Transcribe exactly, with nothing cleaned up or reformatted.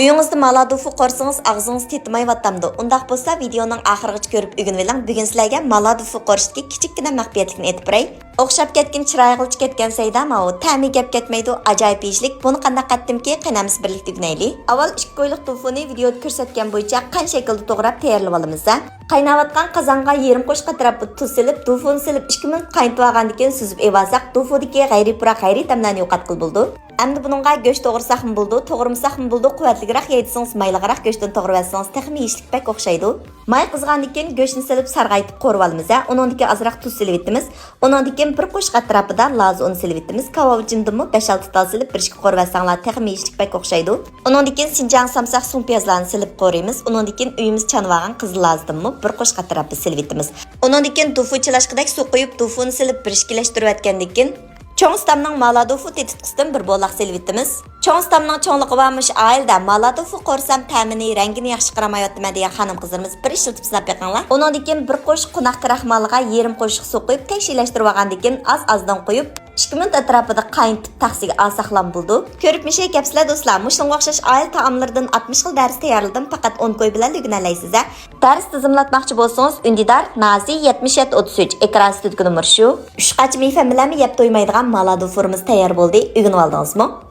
ئۆيىڭىزدە مالا دۇفۇ قورسىڭىز ئاغزىڭىز تېتىمايۋاتامدۇ؟ ئۇنداق بولسا ۋىدېئونىڭ ئاخىرىغىچە كۆرۈپ ئۆگىنىۋېلىڭ. بۈگۈن سىلەرگە مالا دۇفۇ قورۇشتىكى كىچىككىنە مەخپىيەتلىكنى ئېيتىپ بېرەي. ئوخشاپ كەتكىن، چىرايى غىلچە كەتكەن سەيدا ماۋۇ. تەمى گەپ كەتمەيدۇ، ئاجايىپ يېيىشلىك. بۇنى قانداق قاتتىمكى؟ قېنى ھەممىسى بىرلىكتە ئۆگىنەيلى. ئاۋۋال ئىككى كويلۇق دۇفۇنى ۋىدېئودا كۆرسەتكەن بويىچە قان شەكلىدە توغراپ تەييارلىۋالىمىز. قايناۋاتقان قازانغا يېرىم قوشۇق ئەتراپىدا تۇز سېلىپ، دۇفۇنى سېلىپ، ئىككى مىنۇت قاينىتىۋالغاندىن كېيىن سۈزۈپ ئېلىۋالساق، دۇفۇدىكى غەيرىي پۇراق، غەيرىي تەملەرنى يوقاتقىلى بولىدۇ. ئەمدى بۇنىڭغا گۆش توغرىساقمۇ بولىدۇ، توغرىمىساقمۇ بولىدۇ، قۇۋۋەتلىكرەك يەي دېسىڭىز مايلىقراق گۆشتىن توغرىۋەتسىڭىز تېخىمۇ يېيىشلىك بەك ئوخشايدۇ. ماي قىزغاندىن كېيىن گۆشنى سېلىپ سارغايتىپ قورۇۋالىمىز ھە. ئۇنىڭدىن كېيىن ئازراق تۇز سېلىۋېتىمىز. ئۇنىڭدىن كېيىن بىر قوشۇق ئەتراپىدا لازا ئۇنى سېلىۋېتىمىز. كاۋاۋىچىندىنمۇ بەش-ئالتە تال سېلىپ بىر ئىككى قورۇۋەتسەڭلار تېخىمۇ يېيىشلىك بەك ئوخشايدۇ. ئۇنىڭدىن كېيىن شىنجاڭ سامساق سۇڭپىيازلارنى سېلىپ قورۇيمىز. ئۇنىڭدىن كېيىن ئۆيىمىز چانىۋالغان قىزىل لازىدىنمۇ بىر قوشۇق ئەتراپىدا سېلىۋېتىمىز. ئۇنىڭدىن كېيىن دۇفۇ چىلاشقىدەك سۇ قۇيۇپ، دۇفۇنى سېلىپ بىر ئىككىلەشتۈرۈۋەتكەندىن كېيىن، چوڭ ئۇستامنىڭ مالا دۇفۇ تېتىتقۇسىدىن بىر بولاق سېلىۋېتىمىز. چوڭ ئۇستامنىڭ چوڭلۇقى بار مۇشۇ ئائىلىدە مالا دۇفۇ قورسام تەمىنى، رەڭگىنى ياخشى چىقىرالمايۋاتىمەن دېگەن خانىم قىزلىرىمىز بىر ئىشلىتىپ سىناپ بېقىڭلار. ئۇنىڭدىن كېيىن بىر قوشۇق قوناق كراخمالىغا يېرىم قوشۇق سۇ قۇيۇپ، تەكشىلەشتۈرۈۋالغاندىن كېيىن ئاز-ئازدىن قۇيۇپ، ئىككى مىنۇت ئەتراپىدا قاينىتىپ تەخسىگە ئالساقلام بولىدۇ. كۆرۈپ مۇشۇ گەپسىلەر دوستلار، مۇشۇنىڭغا ئوخشاش ئائىلە تائاملىرىدىن ئاتمىش خىل دەرس تەييارلىدىم، پەقەت ئون كوي بىلەن ئۆگىنەلەيسىز ھە. دەرس تىزىملاتماقچى بولسىڭىز، ئۈندىدار، نازى، يەتمىش يەتتە ئوتتۇز ئۈچ، ئېكران ئۈستىدىكى نومۇر شۇ. ئۈچ قاچا مېيفەن بىلەنمۇ يەپ تويمايدىغان مالا دۇفۇرىمىز تەييار بولدى، ئۆگىنىۋالدىڭىزمۇ؟